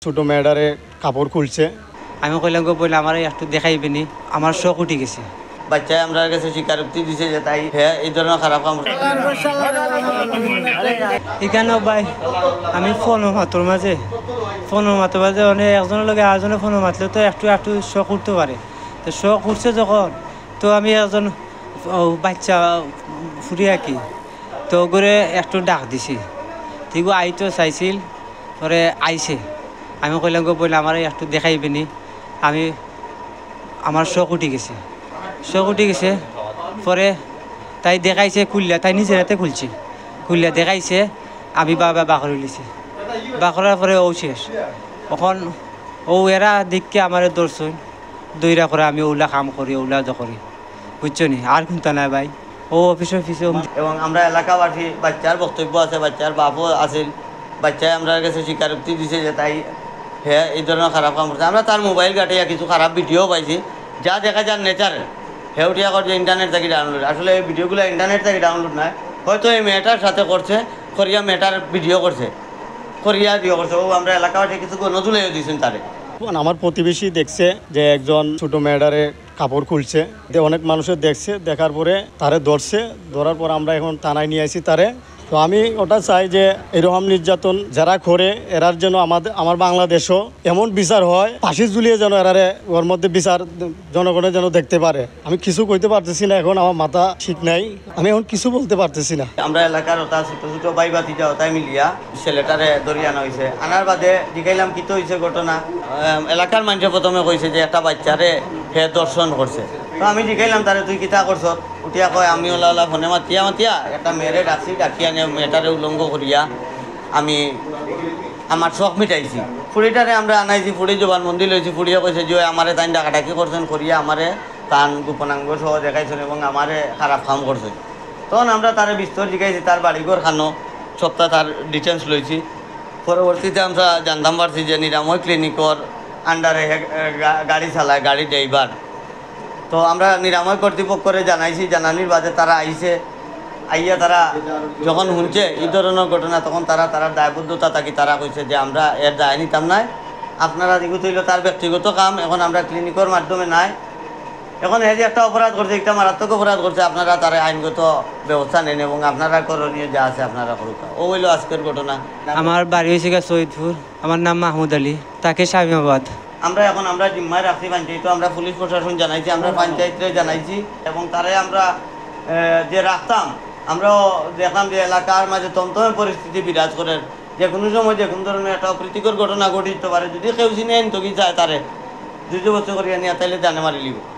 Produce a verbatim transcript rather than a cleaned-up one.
ছোট মেয়েটারে কাপড় খুলছে। আমি কইলাম, "গো বইন, আমারে একটু দেখাইবে নি, আমার শখ উঠি গেছে।" বাচ্চায় আমরার গেছে স্বীকারোক্তি দিছে যে তাই হে এই ধরনের খারাপ কাম করছে। এখানে ভাই, আমি ফোনর মাতর মাঝে, ফোনর মাতর মাঝে মানে একজনের লগে আরেকজনে ফোনর মাতলে তো একটু একটু শখ উঠতে পারে। তো শখ উঠছে যখন, তো আমি একজন, ও, বাচ্চা ফুরি আর কি, তো ওগুরে একটু ডাক দিছি। তো এগু আইতো চাইছিল, পরে আইছে। আমি কইলাম, "গো বইন, আমারে একটু দেখাইবে নি, আমি, আমার শখ উঠি গেছে, শখ উঠি গেছে।" পরে তাই দেখাইছে খুললা, তাই নিজের হাতে খুলছে, খুললা দেখাইছে, আমি বা, বা, বাকরি লিছি, বাকরার পরে ও শেষ। এখন ও এরা দেখে আমারে ধরছইন, দইরা করে আমি ওলা কাম করি, ওলা তো করি, বুঝছো নি? আর কোনটা নাই ভাই, ও অফিসর পিছে। এবং আমরা এলাকাবাসী, বাচ্চার বক্তব্য আছে, বাচ্চার বাপও আছিল, বাচ্চায় আমরার গেছে স্বীকারোক্তি দিছে যে তাই হে এই ধরনের খারাপ কাম করছে। আমরা তার মোবাইল ঘাটিয়া কিছু খারাপ ভিডিও পাইছি, যা দেখা যার ন্যাচারাল। হে উঠিয়া কর যে ইন্টারনেট থাকি ডাউনলোড, আসলে এই ভিডিওগুলো ইন্টারনেট থাকি ডাউনলোড নয়, হয়তো এই মেয়েটার সাথে করছে, করিয়া মেয়েটার ভিডিও করছে, করিয়া ভিডিও করছে। ও আমরা এলাকাবাসী কিছু গণধুলাইও দিয়েছেন তারে। আমার প্রতিবেশী দেখছে যে একজন ছোট মেয়েটারে কাপড় খুলছে, যে অনেক মানুষে দেখছে, দেখার পরে তারে ধরছে, ধরার পর আমরা এখন থানায় নিয়ে আসি তারে। তো আমি ওটা চাই যে এরকম নির্যাতন যারা করে, এরার জন্য আমাদের, আমার বাংলাদেশও এমন বিচার হয়, ফাঁসি ঝুলিয়ে যেন এরারে ওর মধ্যে বিচার জনগণে যেন দেখতে পারে। আমি কিছু কইতে পারতেছি না, এখন আমার মাথা ঠিক নাই, আমি এখন কিছু বলতে পারতেছি না। আমরা এলাকার ওটা ছোট ছোট ভাই ভাতিজা ওটাই মিলিয়া ছেলেটারে ধরি আনা হয়েছে। আনার বাদে জিকাইলাম কিতা হয়েছে ঘটনা। আম, এলাকার মানুষে প্রথমে কইছে যে একটা বাচ্চারে হে ধর্ষণ করছে। তো আমি জিকাইলাম তারে, "তুই কিতা করছ?" উঠিয়া কয়, "আমি ওলা ওলা ফোনে মাতিয়া মাতিয়া একটা মেয়েরে ডাকছি, ডাকিয়া নিয়ে মেয়েটারে উলঙ্গ করিয়া আমি আমার শখ মিটাইছি।" ফুড়িটারে আমরা আনাইছি, ফুড়ি জবানবন্দি লইছি। ফুড়িয়ে কইছে যে, "ওই আমারে তাইন ডাকাডাকি করছেন, করিয়া আমারে তান গোপনাঙ্গ সহ দেখাইছেন এবং আমারে খারাপ কাম করছেন।" তখন আমরা তারে বিস্তর জিকাইছি, তার বাড়িঘর খানো, সবটা তার ডিটেলস লইছি। পরবর্তীতে আমরা জানতাম পারছি যে নিরাময় ক্লিনিকর আন্ডারে হে, এ, গা-, গাড়ি চালায়, গাড়ি ড্রাইভার। তো আমরা নিরাময় কর্তৃপক্ষরে জানাইছি, জানানির বাদে তারা আইছে। আইয়া তারা যখন শুনছে এই ধরনের ঘটনা, তখন তারা তারার দায়বদ্ধতা থাকি তারা কইছে যে, "আমরা এর দায় নিতাম নায়, আপনারা যেহেতু হইল তার ব্যক্তিগত কাম, এখন আমরা ক্লিনিকর মাধ্যমে নাই।" এখন হে যে একটা অপরাধ করছে, একটা মারাত্মক অপরাধ করছে, আপনারা তার আইনগত ব্যবস্থা নেন এবং আপনারা করণীয় যা আছে আপনারা করুক। ও হইল আজকের ঘটনা। আমার বাড়ি হয়েছে গিয়া সৈয়দপুর, আমার নাম মাহমুদ আলী, থাকি শামীমাবাদ। আমরা এখন আমরা জিম্মায় রাখছি পঞ্চায়েত, আমরা পুলিশ প্রশাসন জানাইছি, আমরা পঞ্চায়েতরে জানাইছি এবং তারে আমরা, এ, যে রাখতাম, আমরাও দেখলাম যে এলাকার মাঝে থমথমে পরিস্থিতি বিরাজ করে, যে কোনো সময় যে কোনো ধরনের একটা অপ্রীতিকর ঘটনা ঘটিতে পারে। যদি কেউ চিনে আনতো কি চায় তারে, দুই বছর করিয়া নিয়ে তাইলে জানে মারি লিব।